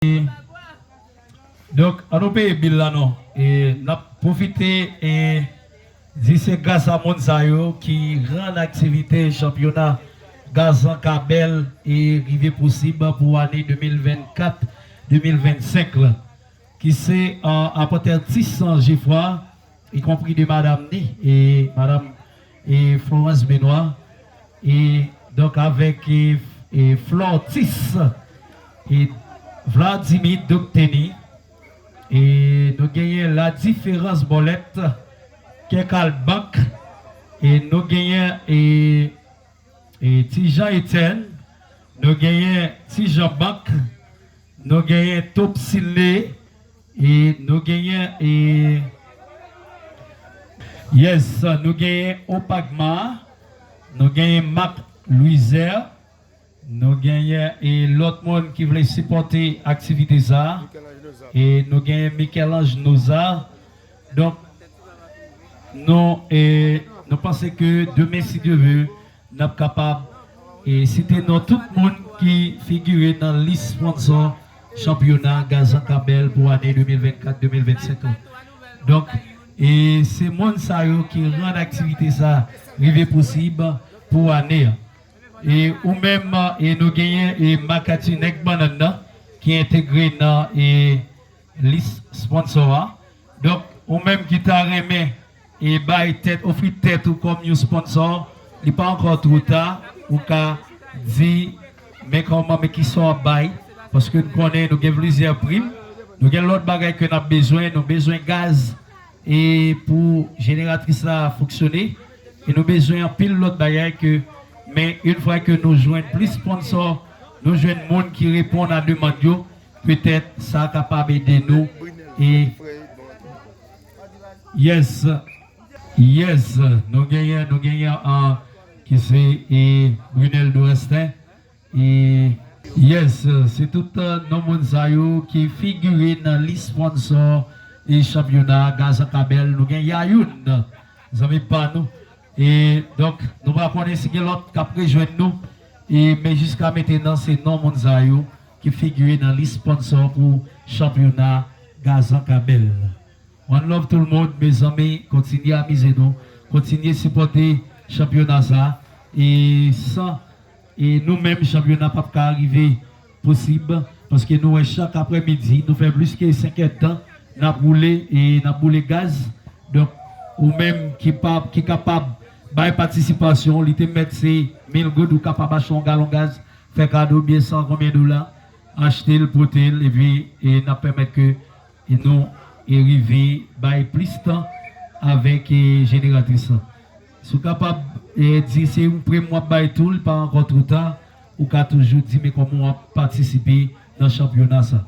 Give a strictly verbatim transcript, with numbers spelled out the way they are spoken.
Donk, an nou peye bil la non. E n ap pwofite e di se gras a moun sa yo ki rann aktivite chanpyona Gazan Kabèl e rive posib pou ane de mil vennkat, de mil vennsenk la, ki se, e, apatè Tisan Jefwa, ikonpri de madanm ni, e madanm e Florence Benoît, e donk avèk e, e Flortis, e Vladimir Dokteni, e nou genyen La Différence Bòlèt, Kèkal Bank, e nou genyen e, e Ti Jan Etèn, nou genyen Ti Jan Bank, nou genyen Top Silne, e nou genyen e, yes, nou genyen Opagma, nou genyen Mak Louizer, nou genyen e lòt moun ki vle sipòte aktivite sa, e nou genyen Michel-Ange Noza. Donk, nou, e, nou panse ke demen, si Dye ve, n ap kapab e site non tout moun ki figire nan lis sponsò chanpyona Gazan Kabèl pou ane de mil vennkat, de mil vennsenk la. Donk, e se moun sa yo ki rann aktivite sa rive posib pou ane a. E ou menm, e nou genyen e Makati Nèg Bannann nan ki entegre nan e lis sponsò a. Donk, ou menm ki ta renmen e bay tèt, ofri tèt ou kòm yon sponsò, li pa ankò twò ta, ou ka di, men kòman, men kisa w ap bay, paske n konnen nou gen plizyè prim, nou gen lòt bagay ke n ap bezwen, nou bezwen gaz, e pou jeneratris la fonksyone, e nou bezwen anpil lòt bagay ke, men yon fwa ke nou jwenn plis sponsò, nou jwenn moun ki reponn a demann yo, petèt sa kapab ede nou. E yes, yes, nou genyen, nou genyen an ki se e Brunel Dorestin. E yes, se tout, e, non moun sa yo ki figire nan lis sponsò e chanpyona Gazan Kabèl. Nou gen Yayoun, zanmi pa nou. E donk, nou pa konnen si gen lòt k ap rejwenn nou. E men jiska mentenan, se non moun sa yo ki figire nan lis sponsò pou chanpyona Gazan Kabèl. One love tout le monde, mezanmi, kontinye amize nou, kontinye sipòte chanpyona sa. E san e nou menm, chanpyona p ap ka rive posib, paske nou wè chak aprèmidi, nou fè plis ke senk èdtan, n ap woule e n ap boule gaz. Donk, ou menm ki pa, ki kapab bay patisipasyon, li te mèt se mil goud, ou kapab achte yon galon gaz, fè kado byen san konbyen dola, achte l, pote l, epi e n ap pèmèt ke e nou e rive bay plis tan avèk e jeneratris lan. Si w kapab e di se yon prèm w ap bay tou, li pa ankò twò ta, ou ka toujou di men kòman w ap patisipe nan chanpyona sa.